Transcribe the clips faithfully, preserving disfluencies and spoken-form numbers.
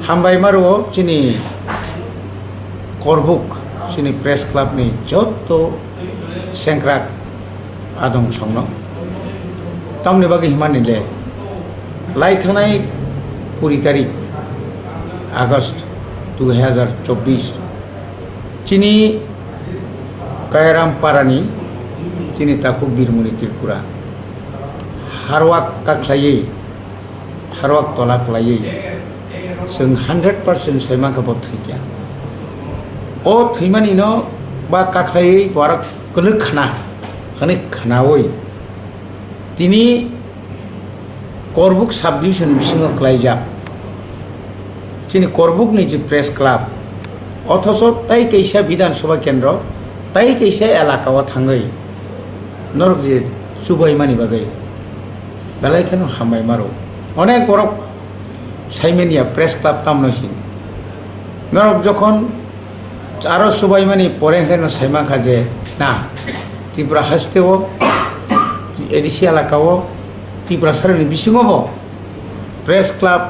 Hambai maro chini Korbuk, chini press club ni jotto sengkrak adong songno. Tamni bagwi himani le, lai thanai kuri tarik August dui hazar chobbish, chini Kairam Parani, chini takhuk Birmoni Tripura, harwak kakhlaiwi, harwak tola kwlaiwi chwng hundred percent sai mankha bo thwikya. O thwimani no ba kakhlaiwi borok kwlwk khna hwnwi khnaui tini Korbuk sub division bisingo kwlaijak. Chini Korbuk ni je press club, othocho tai kaisa Bidhan Sabha kendro, tai kaisa elaka o thangwi norok je chubaimani bagwi belai kheno hambai maro. Onek borok saimanya press club tamno hin. Norok jokhon aro chubaimani pore hwnkhe no saimankha je na, Tripura haste o, A D C elaka o, Tripura sarani bisingo bo press club,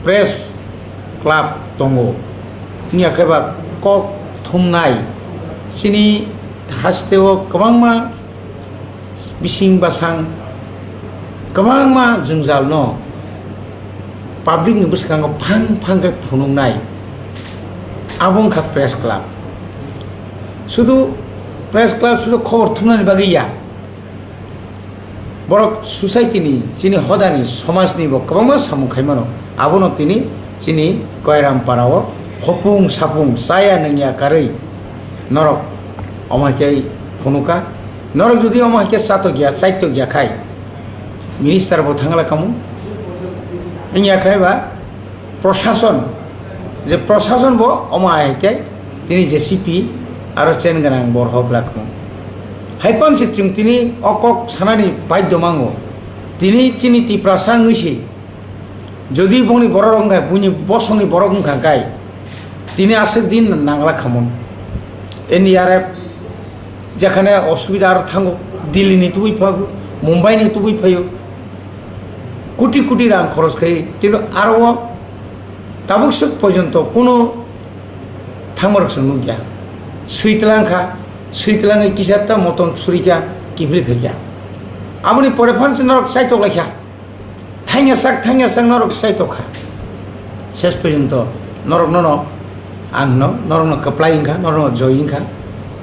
press club tongo. Wngya khe ba kok thumnai chini haste o kwbangma bising basang kwbangma jwngjal no public ni bwskango phang phang khe phunuknai, abo wngkha press club. Sudu press club sudu khobor thumnani bagwi ya, borok society ni, chini hodani, somaj ni bo kwbangma samung khai mano. Abono tini chini Koiram para o hopung sapung chaya nungya karwi norok omo hai khe phunuka. Norok jodi omo hai khe chatok ya, chaitok ya khai, minister bo thangla kamo. Wngya khai ba prosason, je prosason bo omo hai khe tini J C P aro chen gwnang bor hok la kamo. Hai pan se chwng tini o kok sanani baidhyo mango. Tini chini Tiprasa wngwi si, jodi bongni borok wngkha, buini bosongni borok wngkha khai, tini aswk din nangla khamon. N D R F jekhane osubida aro thango, Delhi ni tubui phago, Mumbai ni tubui phaio, koti koti rang khoros khai, kintu aro o tabuk swk porjonto kuno thangmarok chwng nukya. Swi twlang kha, swi twlangwi kisa ta motom suri kha, kiphilwi phai kha. Aboni pore phano se norok chaitok lai kha. Thangya sak, thangya sak norok sai tokha. Ses porjonto norok nono ang no, norok no kwplai wngkha, norok no joi wngkha.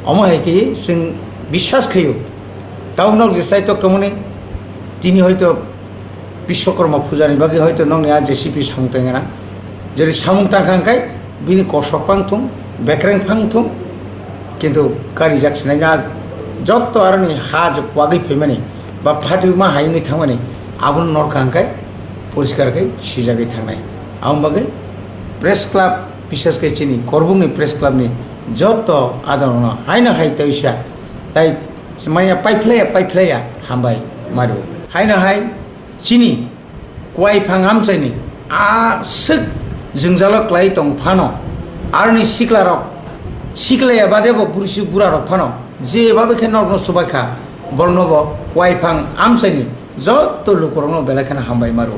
Omo hai khe chwng biswas khaio. Tabuk norok je sai tok tongmani, tini hoito Biswakarma puja ni bagwi hoito nokni a J C P samung tangya na. Jeri samung tangkha hwnkhe bini kosok phang thung, bekreng phang thung, kintu karijak sinai na jotto aroni ha je kwagwi phaimani ba phatwi ma hai wngwi thangmani, abono norkha hwnkhe poriskar khe swijagwi thangnai. Aboni bagwi press club, bishes khe chini Korbukni press club ni jotto adorokno haino hai tei sa tai manya paiphlaiya, paiphlaiya hambai mario. Haino hai chini kwai phang amchaini a swk jwngjalo kwlai tong phano, aroni siklarok, siklaya bade bo burisi burarok phano jeba bai khe norokno chubai kha, borokno bo kwai phang amchaini jotto lukurokno belai kheno hambai maro.